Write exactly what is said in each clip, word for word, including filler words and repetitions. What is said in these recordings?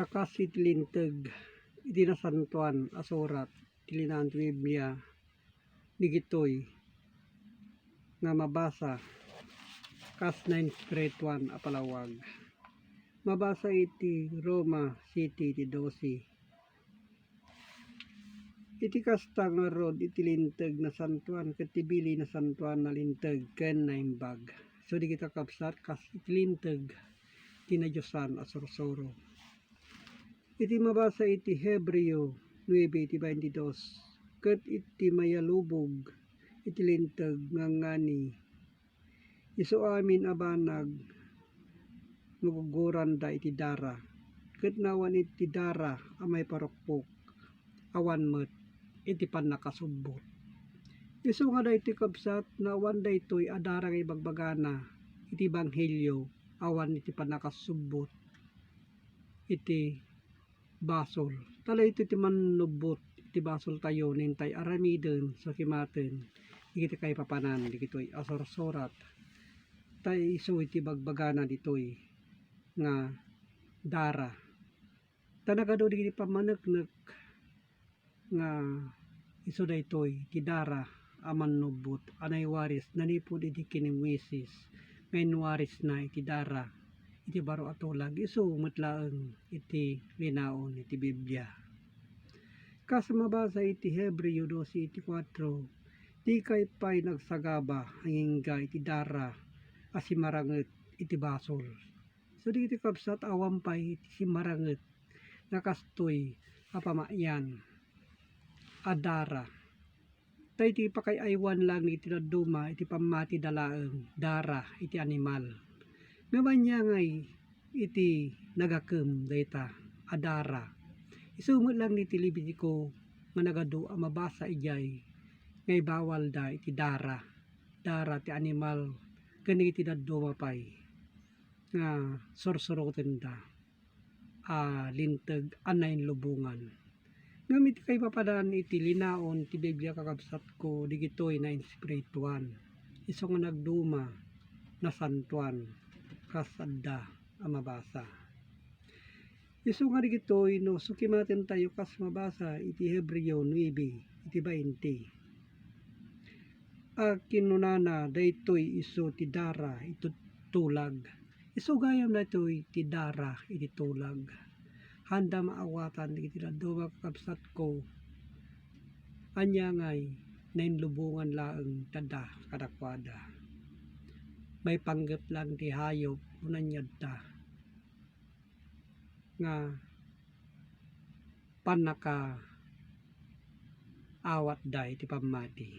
Kas iti linteg iti nasantoan a surat ti linaon ti Biblia, digitoy nga mabasa kas nainspirituan a palawag. Mabasa iti Roma siyete iti dose. Iti kasta ngarud, iti linteg nasantoan ket ti bili nasantoan a linteg ken naimbag. So, dagita, kabsat, kas iti linteg ti nadiosan a sursuro. Iti mabasa iti Hebreo nuebe iti baintidos, ket iti mayalubog iti linteg nga ngani, isu amin a banag maguguranda iti dara, ket no awan iti dara a maiparukpok, awan met iti pannakasubbot. Isu nga daytoy, kabsat, no awan daytoy a dara nga ibagbagana iti ebanghelio, awan iti pannakasubbot iti basol. Ta daytoy ti mannubbot iti basoltayo, intay aramiden, sakimaten, dagiti kaipapanan dagitoy a sursurat. Ta isu iti bagbagana ditoy nga dara. Ta nagadu dagiti pammaneknek nga isu daytoy ti dara a mannubbot a naiwaris nanipud idi ken ni Moises nga inwarisna iti dara iti baro a tulag, isu met laeng iti linaon iti Biblia. Kas mabasa iti Hebreo dose iti kuatro, dikay pay nagsagaba agingga iti dara a simaranget iti basol. So, dagiti kabsat, awan pay iti simaranget nga kastoy a pamayan a dara. Ta iti pakaay-aywan lang iti dadduma iti pammatida laeng, dara iti animal. Ngem ania ngay iti nagakem dayta a dara? Isu met lang iti Levitico nga nagadu a mabasa idiay nga ibawalda iti dara, dara ti animal ken iti dadduma pay nga sursurotenda a linteg a nainlubongan. Ngem iti kaipapanan iti linaon ti Biblia, kakabsatko, digitoy nainspirituan, isu nga nagduma, nasantoan, kas adda a mabasa. Isu nga digitoy no sukimatentayo kas mabasa iti Hebreo nuebe iti bainte. A kinunana, daytoy isu ti dara iti tulag. Isu gayam daytoy ti dara iti tulag. Haanda maawatan dagiti dadduma, kakabsatko. Ania ngay, nainlubongan laeng ti adda kadakuada. Maipanggep lang ti hayop no ania adda nga pannakaawatda iti pammati.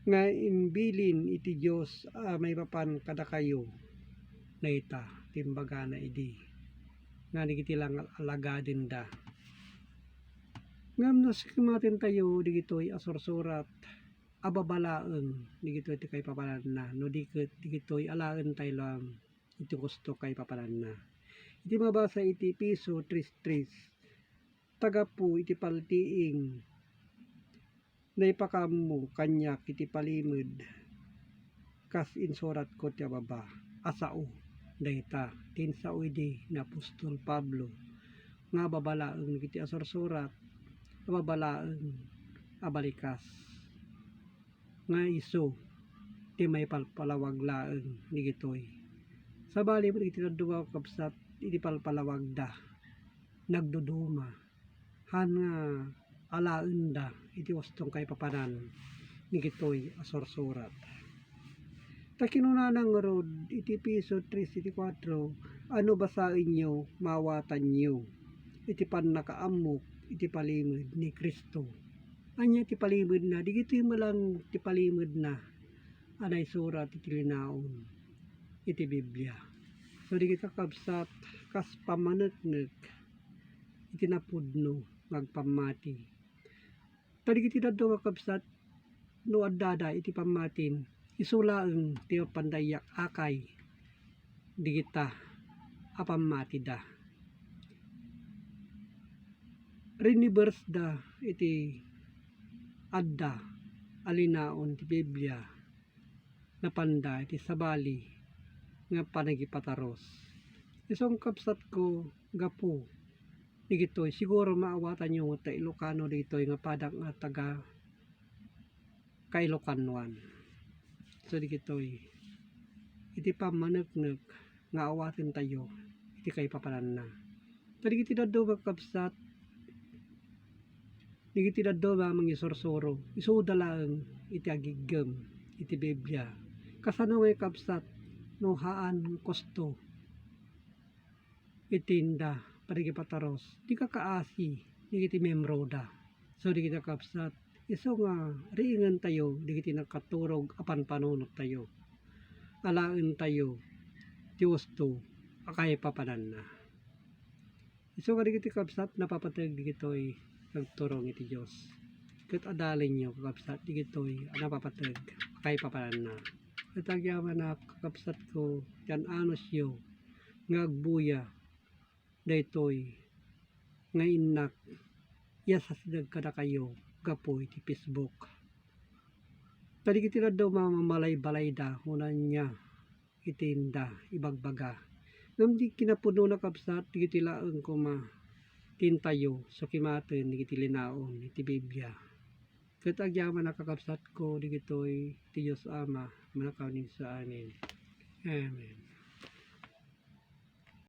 Nga imbilin iti Dios a maipapan kadakayo dayta ti imbagana idi nga dagiti lang alagadenda. Ngem no sukimatentayo digitoy a sursurat, ababa laeng digitoy ti kaipapananna, no di ket digitoy alaentayo lang iti gusto kaipapananna. Iti mabasa iti Efeso tres tres, ta gapu iti paltiing, naipakaammo kaniak iti palimed, kas insuratko ti ababa a sao. Dayta ti insao idi ni apostol Pablo nga ababa laeng iti asursurat, ababa laeng a balikas nga isu ti maipalpalawag laeng digitoy. Sabali met iti dadduma, kabsat, iti palpalawagda, nagduduma, haan nga alaenda iti gustong kaipapanan digitoy a sursurat. Ta kinunana ngarud iti Efeso tres iti kuatro, a no basaenyo, maawatanyo iti pannakaammok iti palimed ni Cristo. Ania ti palimedna? Digitoy met lang ti palimedna a naisurat iti linaon iti Biblia. So, dagita, kabsat, kas pammaneknek iti napudno nga agpammati. Ta dagiti dadduma, kabsat, no addada iti pammatin, isu laeng ti mapandayak akay digita a pammatida. Rinibersda iti adda a linaon ti Biblia, napanda iti sabali nga panagipatarus. Isu nga kabsatko, gapu digitoy, siguro maawatanyo ta Ilocano digitoy nga padak nga taga Kailokanuan. So, digitoy, iti pammaneknek nga awatentayo iti kaipapananna. Ta digiti dadduma, kakabsat, digiti dadduma a mangisursuro, isuda laeng iti agiggem iti Biblia. Kasano ngay, kabsat, no haan nga kosto iti inda, padagipataros, di kakaasi digiti miembroda. So, digiti, kakabsat, isu nga riingentayo digiti nakaturog a panpanunottayo. Alaentayo ti usto a kaipapananna. Isu nga digiti, kabsat, napapateg digitoy nagturong iti Dios. Ket adalinyo, kakabsat, digitoy a napapateg a kaipapananna. Ket agyamanak, kakabsatko, ti an-anusyo nga agbuya daytoy nga innak iyasasideg kadakayo gapu iti Facebook. Ta digiti dadduma a mambalay-balayda, unanna iti inda ibagbaga. Ngem di kinapudnona, kabsat, digiti laeng koma ti intayo so kimaten digiti linaon iti Biblia. Ket agyamanak, kakabsatko, digitoy ti Dios Ama, mannakaw ken ni Jesu. Amen. Amen.